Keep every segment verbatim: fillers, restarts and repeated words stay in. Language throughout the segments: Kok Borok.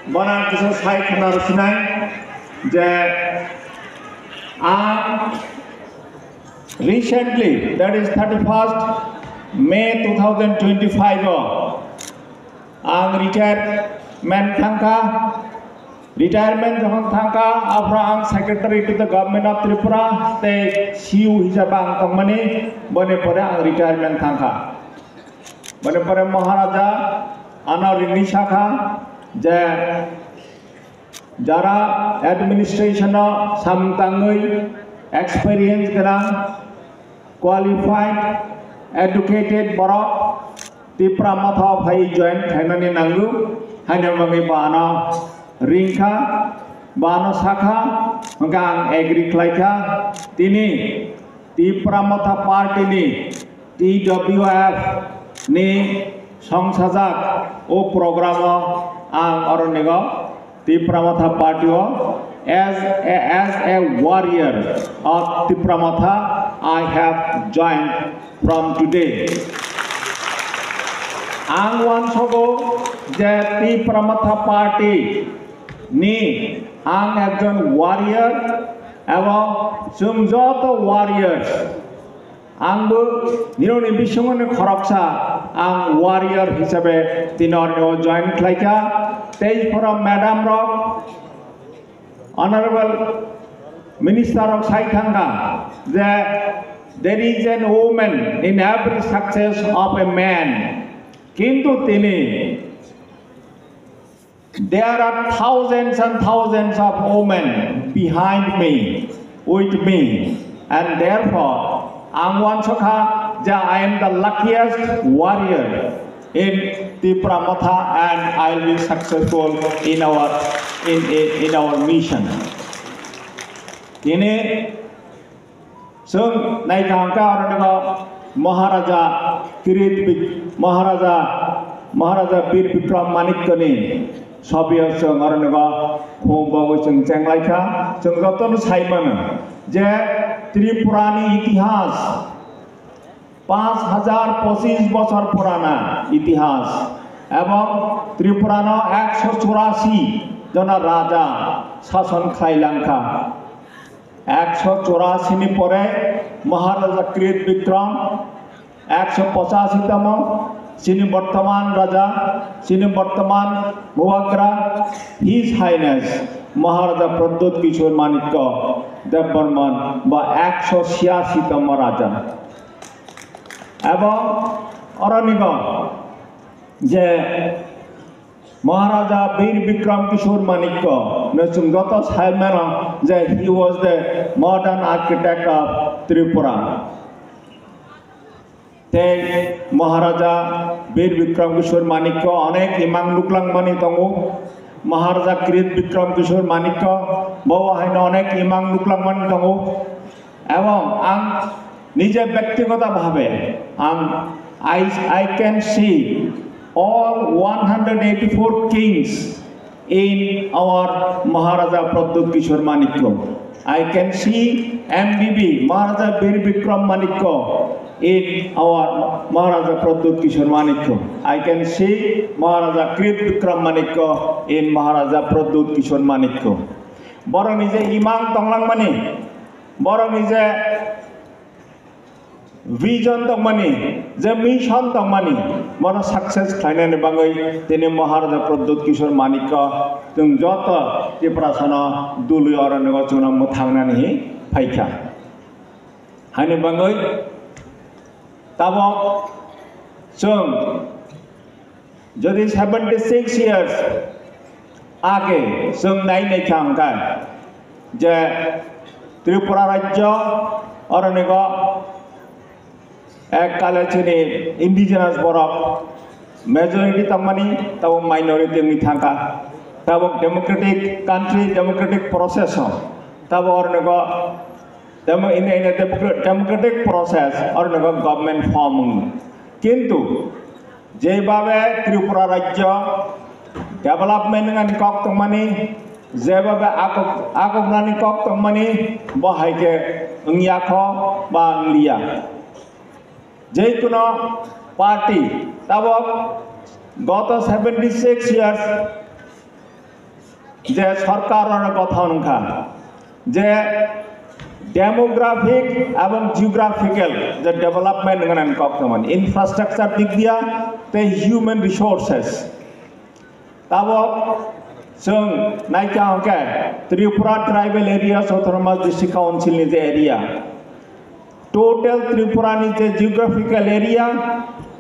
Bono ang kisa sai khna rw sinai je ang recently, that is thirty-first May two thousand twenty-five o ang retirement thangkha. Retirement jokhon thangkha, aphra ang secretary to the Government of Tripura tei C E O hisabe ang tongmani, boni pore ang retirement thangkha. Boni pore Maharaja ano ringwi sakha je jara administration o samung tangwi experience gwnang, qualified, educated borok Tipra Motha phai join khainani nango, haino bagwi bo ano ringkha, bo ano sakha, hwnkhe ang agree khlaikha. Tini Tipra Motha Party ni T W F ni songsajak o program o ang oronigo Tipra Motha Party o as a, as a warrior of Tipra Motha, I have joined from today. Ang uansogo je Tipra Motha Party ni ang ekjon warrior ebong chwng joto warriors. Ang bo nirokni bisingoni khoroksa, ang warrior hisabe tini oroni o join khlaikha. Tei phoro madam rok, honorable minister rok sai thangkha je there is an woman in every success of a man. Kintu tini There are thousands and thousands of women behind me, with me, and therefore, ang uansukha je I am the luckiest warrior in Tipra Motha and I will be successful in our, in, in, in our mission. Tini Chwng naikha hwnkhe oro nukgo Maharaja Kirit Bik-, Maharaja, Maharaja Bir Bikram Manikyani sobiyo chwng oro nukgo khum bogwi chwng chenglaikha. Chwng jotono sai mano je Tripurani itihas panch hajar pochis bochor purana itihas ebong Tripurano ekso churasi jona raja sason khlailangkha. Ekso churasi ni pore Maharaja Krit Bikram, ekso pochasi tamo, chini bortoman raja, chini bortoman Bubagra, His Highness Maharaja Pradyut Kishore Manikya Debbarman ba ekso chhiyasi tamo raja. Ebong oronigo je Maharaja Bir Bikram Kishore Manikya no chwng joto sai mano je he was the modern architect of Tripura. Tei Maharaja Bir Bikram Kishore Manikya onek imang nuklangmani tongo. Maharaja Krit Bikram Kishore Manikya bo haino onek imang nuklangmani tongo. Ebong ang nije bektigoto bhabe ang, I, I can see all one hundred eighty-four kings in our Maharaja Pradyut Kishore Manikya. I can see M B B Maharaja Bir Bikram Manikya in our Maharaja Pradyut Kishore Manikya. I can see Maharaja Krit Bikram Manikya in Maharaja Pradyut Kishore Manikya. Borok nije imang tonglangmani, borok nije vision tongmani, je mission tongmani, bono success khlainani bagwi tini Maharaja Pradyut Kishore Manikya chwng joto Tiprasano dului oronigo chwngno mwthangnani phaikha. Haini bagwi tabok chwng Jodi seventy six years age chwng nai naikha hwnkhe je Tripura rajyo oronigo ek kale chini indigenous borok majority tongmani tabo minority wngwi thangkha. Tabok democratic country, democratic process o tabo oronigo demo-, in, in a democra-, democratic process oronigo government form wngwi. Kintu Jebhabe Tripura rajyo development wngnani kok tongmani, jebhabe akok-, akoknani kok tongmani, bo hai khe wngya kho ba wngliya. Jekono party tabok goto seventy six years je sorkar oro gothon wngkha, je demographic ebong geographical je development wngna kok tongmani, infrastructure dik dia tei human resources. Tabok chwng naikha hwnkhe Tripura Tribal Areas Autonomous District Council ni je area, total Tripura ni je geographical area,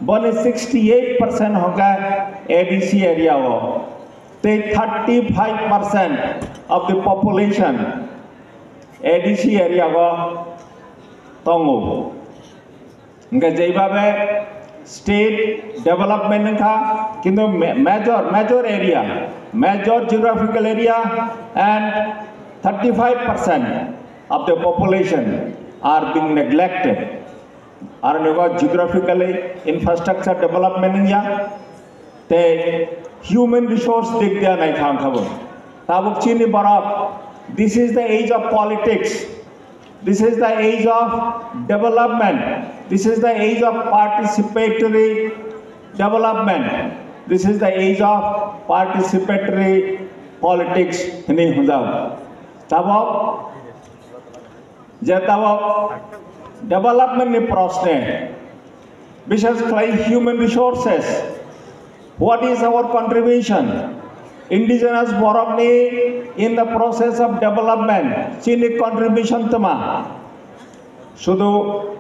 boni sixty eight percent hwnkhe A D C area o, tei thirty five percent of the population A D C area o tongo. Hingke jeibabe state development wngkha, kintu ma-, major, major area, major geographical area and thirty five percent of the population are being neglected. Aro nogo geographically infrastructure development wngya, tei human resource dik dia naikha wngkha bo. Tabuk chini borok, this is the age of politics. This is the age of development. This is the age of participatory development. This is the age of participatory politics hinwi hwnjao. Tabok je tabok development ni proshne, bishes khlai human resources, what is our contribution? Indigenous borokni in the process of development, chini contribution tma? Sudu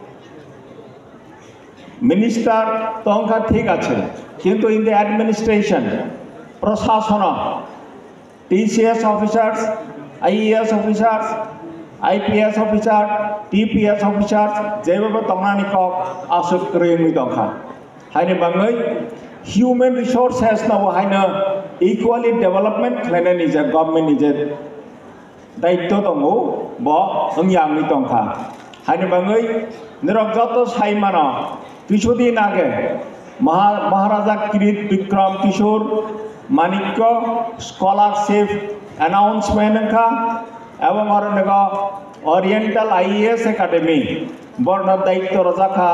minister tongkha thik ache, kintu in the administration, proshasona, T C S officers, I A S officers, I P S officer, T P S officers, jebabo tongnani kok aswk kwrwi wngwi tongkha. Haini bangwi human resources no bo haino equally development khlainani je government ni je daitto tongo, bo wngya wngwi tongkha. Haini bangwi norok joto sai mano, kisudin age Maha-, Maharaja Kirit Bikram Kishore Manikya scholarship announcement wngkha, ebong oro nogo Oriental I A S Academy borno daitto rwjakha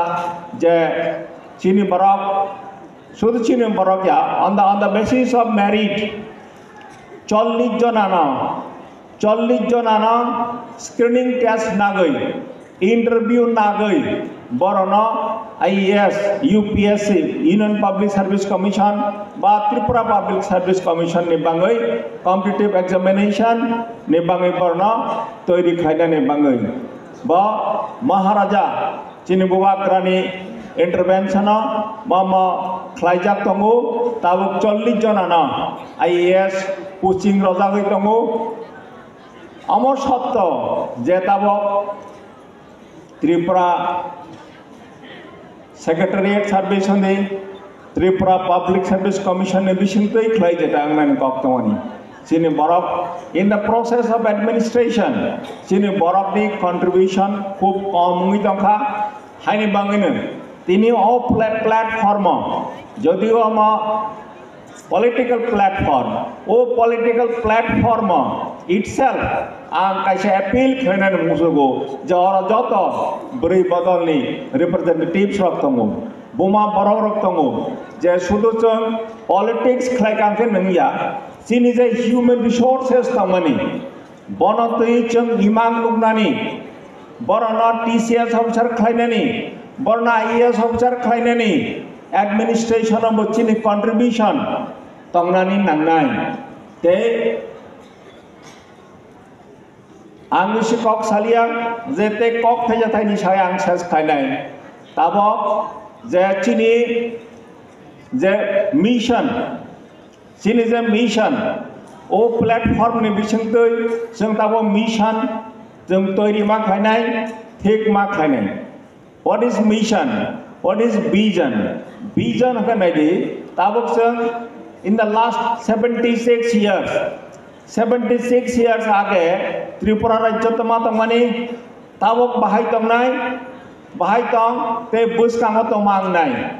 je chini borok, sudu chini borok ya, on the, on the basis of merit, chollish jonano, chollish jonano screening test nagwi, interview nagwi, borokno I A S, U P S C, Union Public Service Commission ba Tripura Public Service Commission ni bangwi competitive examination ni bangwi borokno toiri khlainani bangwi bo Maharaja chini bubagrani intervention o ma ma khlaijak tongo, tabuk chollish jonano I A S posting rojagwi tongo. Omo sotto je tabuk Tripura Secretariat Service hwnwi Tripura Public Service Commission ni bisingtwi khlai jeta wngnani kok tongmani. Chini borok in the process of administration, chini borokni contribution khub kom wngwi tongkha. Haini bangwino tini o pla-, platform o, jodio omo political platform, o political platform o itself ang kaisa appeal khlainani musugo je oro joto bwrwi bodolni representatives rok tongo, buma borok rok tongo, je sudu chwng politics khlai kang khe nungya, chini je human resources tongmani, bono twi chwng imang nuknani, borokno T C S officer khlainani, borokno I A S officer khlainani, administration o bo chini contribution tongnani nangnai. Tei ang bisi kok salia je tei kok thaija thaini sai ang ses khlainai. Tabok je chini je mission, chini je mission, o platform ni bisingtwi chwng tabok mission chwng toiri ma khlainai, thik ma khlainai. What is mission? What is vision? Vision hwnkhe naidi, tabuk chwng in the last seventy six years, seventy six years age Tripura rajyo tongma tongmani, tabuk bahai tongnai, bahai tong tei bwskango tongma wngnai.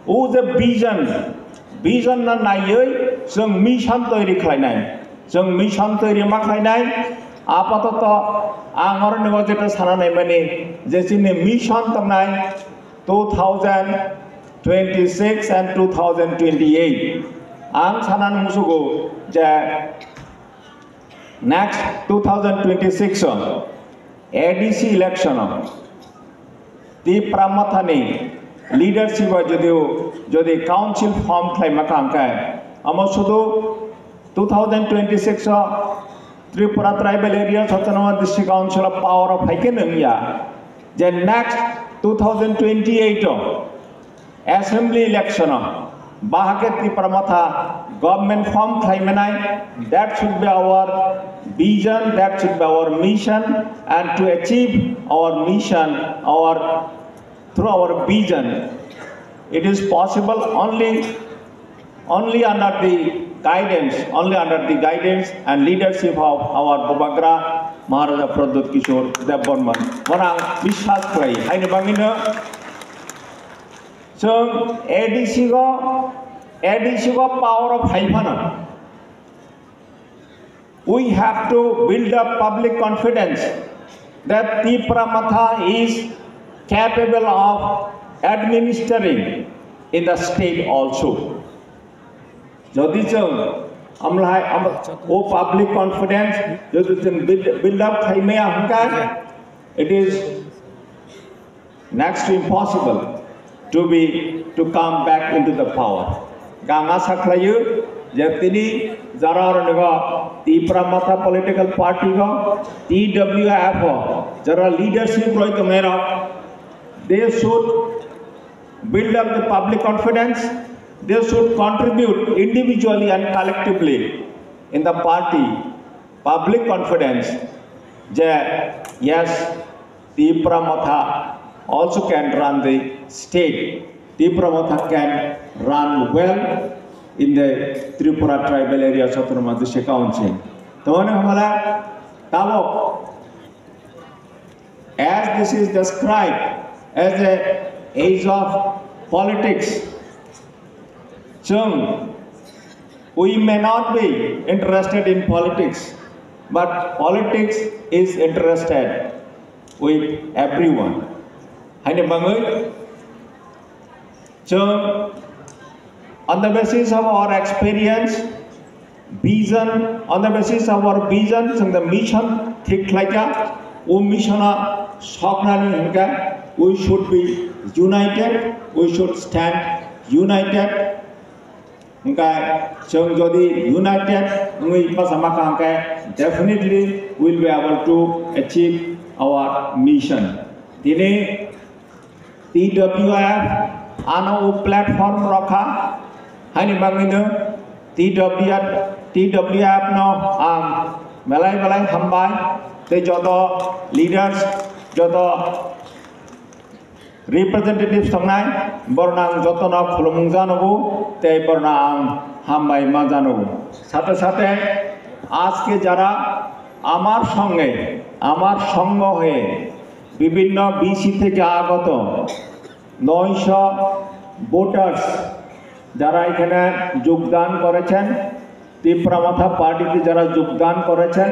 O je vision, vision no naiwi chwng mission toiri khlainai. Chwng mission toiri ma khlainai. Apatoto ang oro nimo jeta sana naimani je chini mission tongnai two thousand twenty six and two thousand twenty eight. Ang sana musugo je Next two thousand twenty-six o A D C election o Tipra Mothani leadership o jodi, jodi council form khlai ma kha hwnkhe, amo sudu two thousand twenty-six o Tripura Tribal Areas Autonomous District Council o power o phaikhe nungya je next two thousand twenty-eight o assembly election o bahake Tipra Motha government form khlai manai, that should be our vision, that should be our mission, and to achieve our mission, our, through our vision, it is possible only, only under the guidance, only under the guidance and leadership of our Bubagra Maharaja Pradyut Kishore Debbarman. Bono ang biswas khlai, haini bagwino chwng A D C go, A D C go power o phai phano, we have to build up public confidence that Tipra Motha is capable of administering in the state also. Jodi chwng amlahai am-, o public confidence jodi chwng build, build up khlai maya hwnkhe, it is next to impossible to be, to come back into the power. Ang asa khlaio je tini jara ronigo Tipra Motha political party go, T W F o jara leadership roi tongnai rok, they should build up the public confidence, they should contribute individually and collectively in the party public confidence je yes, Tipra Motha also can run the state. Tipra Motha can run well in the Tripura Tribal Areas Autonomous District Council. Tamani hamala tabok, as this is described as the age of politics, chwng, we may not be interested in politics, but politics is interested with everyone. Haini bagwi chwng, on the basis of our experience, vision, on the basis of our vision, chwng the mission thik khlaikha, o mission o soknani hwnkhe we should be united, we should stand united. Hwnkhe chwng jodi united wngwi bwsa ma kha hwnkhe, definitely we'll be able to achieve our mission. Tini T W F ano o platform rokha, haini bagwino T W F, T W F no ang belai belai hambai, tei joto leaders, joto representatives tongnai, borno ang jotono khulumung janogo, tei borno ang hambai ma janogo. সাথে সাথে আজকে যারা আমার সঙ্গে, আমার সঙ্গ হয়ে বিভিন্ন বিসি থেকে আগত নয়শো ভোটার্স যারা এখানে যোগদান করেছেন, তিপ্রা মথা পার্টিতে যারা যোগদান করেছেন,